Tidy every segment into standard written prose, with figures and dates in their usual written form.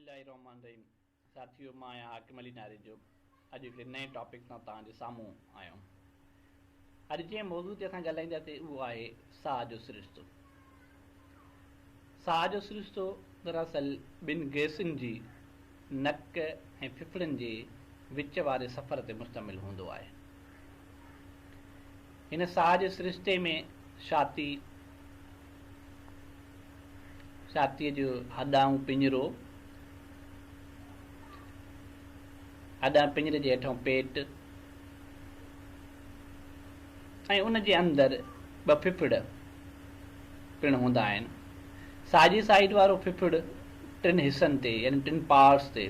الله الرحمٰن الرحيم ساٿيو مان آهيان حاڪم علي ناريجو اڄ هڪڙي نئين ٽاپڪ سان توهان جي سامهون آيو اڄ جنهن موضوع تي اسان ڳالهائينداسين اهو آهي ساهه جو سرشتو. ساهه جو سرشتو دراصل ٻن گئسن جي نڪ ۽ ڦڦڙن جي وچ واري سفر تي مشتمل هوندو آهي. هن ساهه جي سرشتي ۾ ڇاتي، ڇاتيء جو هڏائون پڃرو، هڏائون پڃري جي هيٺان پيٽ ۽ ان جي اندر ٻه ڦڦڙ پڻ هوندا آهن. ساڄي سائيڊ وارو ڦڦڙ ٽن حصن تي يعني ٽن پارٽس تي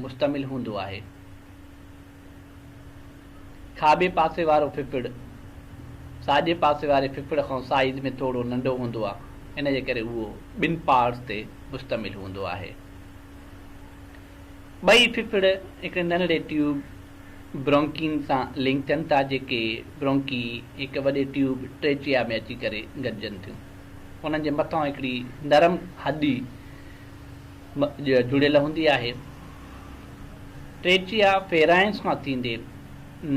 مشتمل هوندو آهي. کاٻي پاسي وارو ڦڦڙ ساڄي پاسي واري ڦڦڙ کان سائيز ۾ ٿورو ننڍو هوندو آهي، ان جي ڪري اهو ٻن پارٽس تي مشتمل هوندو آهي. ٻئي ڦڦڙ هڪڙي ننڍڙي ٽيوب برونڪين سان لنڪ ٿين ٿا، جيڪي برونڪي هڪ وڏي ٽيوب ٽريچيا ۾ اچي ڪري گڏجن ٿيون. انهن جي مٿان هڪڙي نرم هڏي جڙيل هوندي آهي. ٽريچيا فيرائنس کان ٿيندي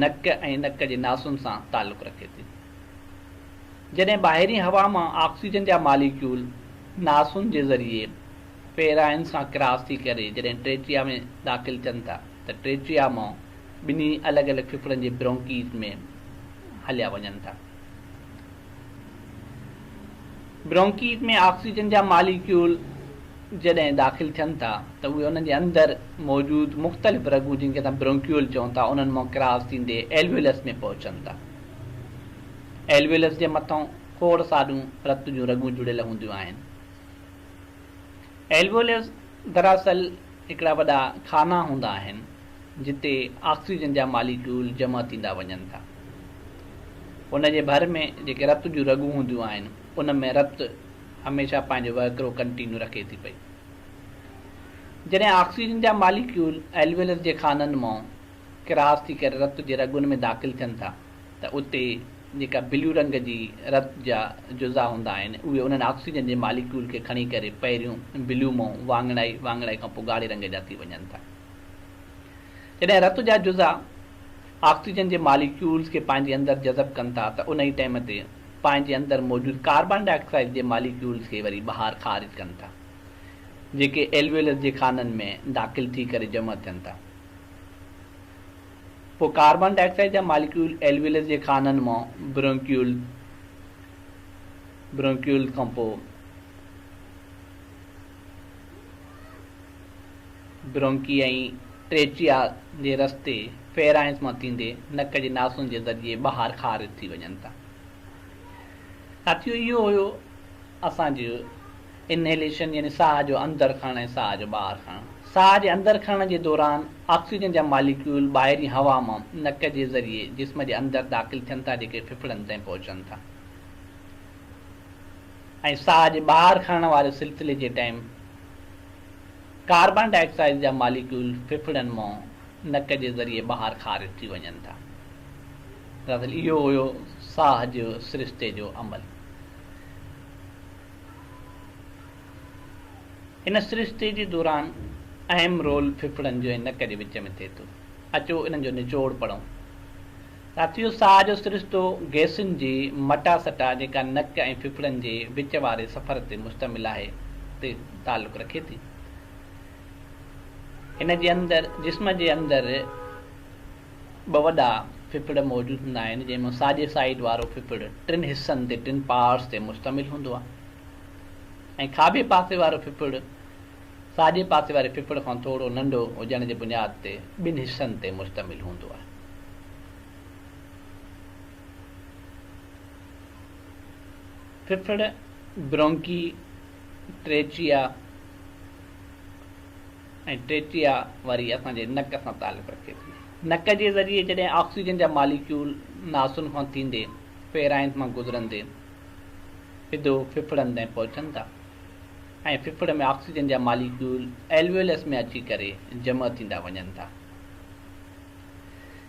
نڪ ۽ نڪ جي ناسن سان تعلق رکي ٿي. جڏهن ٻاهرين هوا مان آڪسيجن جا ماليڪيول ناسن جي ذريعي فيرائنس کان ڪراس ٿي ڪري جڏهن ٽريچيا ۾ داخل ٿين ٿا ته ٽريچيا مان ٻنهي الڳ الڳ ڦڦڙن جي برونڪيز ۾ هليا وڃن ٿا. برونڪيز ۾ آڪسيجن جا ماليڪيول جڏهن داخل ٿين ٿا ته اهي انهن جي اندر موجود مختلف رڳون جن کي اسان برونڪيول چئون ٿا انهن مان ڪراس ٿيندي ايلويولس ۾ پهچن ٿا. ايلويولس جي مٿان کوڙ ساريون رت جون رڳون جڙيل هونديون آهن. ايلويولس دراصل هڪڙا وڏا خانا هوندا آهن جتي آڪسيجن جا ماليڪيول جمع ٿيندا وڃن ٿا. ان جي ڀر ۾ جيڪي رت جون رڳون هونديون آهن ان ۾ رت هميشه پنهنجو وهڪرو ڪنٽينيو رکي ٿي پئي. جڏهن آڪسيجن جا ماليڪيول ايلويولس جي خانن مان ڪراس ٿي ڪري رت جي رڳن ۾ داخل ٿين ٿا ته اتي جيڪا بليو رنگ جي رت جا جزا هوندا آهن اهي انهن آڪسيجن جي ماليڪيول کي کڻي ڪري پهريون بليو مان واڱڻائي، واڱڻائي کان پوء ڳاڙهي رنگ جا ٿي وڃن ٿا. جڏهن رت جا جزا آڪسيجن جي ماليڪيولز کي پنهنجي اندر جذب ڪن ٿا ته انهي ٽائيم تي پنهنجي اندر موجود ڪاربان ڊاء آڪسائيڊ جي ماليڪيولز کي وري ٻاهر خارج ڪن ٿا جيڪي ايلويولس جي خانن ۾ داخل ٿي ڪري جمع ٿين ٿا. پوء ڪاربان ڊاء آڪسائيڊ جا ماليڪيول ايلويولس جي خانن مان برونڪيول Bronchioles کان پوء برونڪي ۽ ٽريچيا جي رستي فيرائنس مان ٿيندي نڪ جي ناسن جي ذريعي ٻاهر خارج ٿي وڃن ٿا. ساٿيو اهو هيو اسان جو انهيليشن يعني ساهه جو اندر کڻڻ ۽ ساهه جو ٻاهر کڻڻ. ساهه جي اندر کڻڻ جي دوران آڪسيجن جا ماليڪيول ٻاهرين هوا مان نڪ جي ذريعي جسم جي اندر داخل ٿين ٿا جيڪي ڦڦڙن تائين پهچن ٿا ۽ ساهه جي ٻاهر کڻڻ واري سلسلي جي ٽائيم ڪاربان ڊاء آڪسائيڊ جا ماليڪيول ڦڦڙن مان نڪ جي ذريعي ٻاهر خارج ٿي وڃن ٿا. دراصل اهو هيو ساهه جو سرشتي جو عمل. ان سرشتي جي دوران اهم رول ڦڦڙن جو ۽ نڪ جي وچ ۾ ٿئي ٿو. اچو انهن جو نچوڙ پڙهون. ساٿيو ساهه جو سرشتو گئسن جي مٽاسٽا جيڪا نڪ ۽ ڦڦڙن جي وچ واري سفر تي مشتمل آهي تي تعلق رکي ٿي. هن جي اندر جسم جي اندر ٻه وڏا ڦڦڙ موجود هوندا آهن جنهن مان ساڄي سائيڊ وارو ڦڦڙ ٽن حصن تي ٽن پارٽس تي مشتمل هوندو آهي ۽ کاٻي پاسي وارو ڦڦڙ ساڄي پاسي واري ڦڦڙ کان ٿورو ننڍو هجڻ جي بنياد تي ٻن حصن تي مشتمل هوندو آهي. ڦڦڙ برونڪي ٽريچيا ۽ ٽريچيا وري اسان جي نڪ سان تعلق رکي ٿي. نڪ جي ذريعي جڏهن آڪسيجن جا ماليڪيول ناسن کان ٿيندي فيرائنس مان گذرندي سڌو ڦڦڙن تائين پهچن ٿا ۽ ڦڦڙ ۾ آڪسيجن جا ماليڪيول ايلويولس ۾ اچي ڪري جمع ٿيندا وڃن ٿا.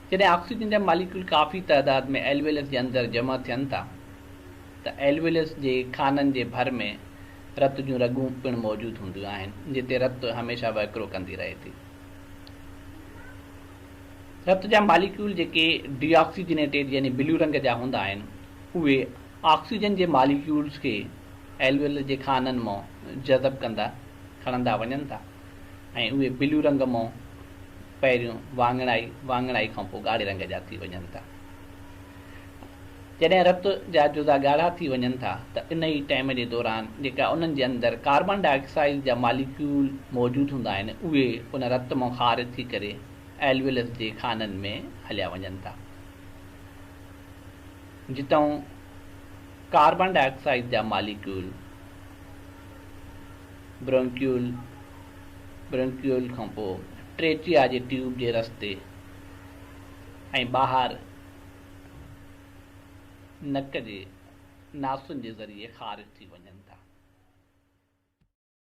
جڏهن آڪسيجن جا ماليڪيول ڪافي تعداد ۾ ايلويولس جي اندر جمع ٿين ٿا ته ايلويولس جي خانن جي ڀر ۾ رت جون رڳون پڻ موجود هونديون آهن، جتي رت هميشه وهڪرو ڪندي رهي ٿي. رت جا ماليڪيول جيڪي ڊي آڪسيجنيٽيڊ يعني بليو رنگ جا هوندا آهن، اهي آڪسيجن جي ماليڪيولز کي ايلويولس جي خانن مان جذب ڪندا کڻندا وڃن ٿا ۽ اهي بليو رنگ مان پهريون واڱڻائي، واڱڻائي کان پوء ڳاڙهي رنگ جا ٿي وڃن ٿا. جڏهن رت جا جزا ڳاڙها ٿي وڃن ٿا ته انهي ٽائيم جي دوران جيڪا انهن جي اندر ڪاربان ڊاء آڪسائيڊ جا ماليڪيول موجود هوندا آهن اهي ان رت مان خارج ٿي ڪري ايلويولس جي خانن ۾ هليا وڃن ٿا جتان ڪاربان ڊاء آڪسائيڊ جا ماليڪيول برونڪيول Bronchiole کان پوء ٽريچيا جي ٽيوب جي رستي ۽ ٻاهر نڪ جي ناسن جي ذريعي خارج ٿي وڃن ٿا.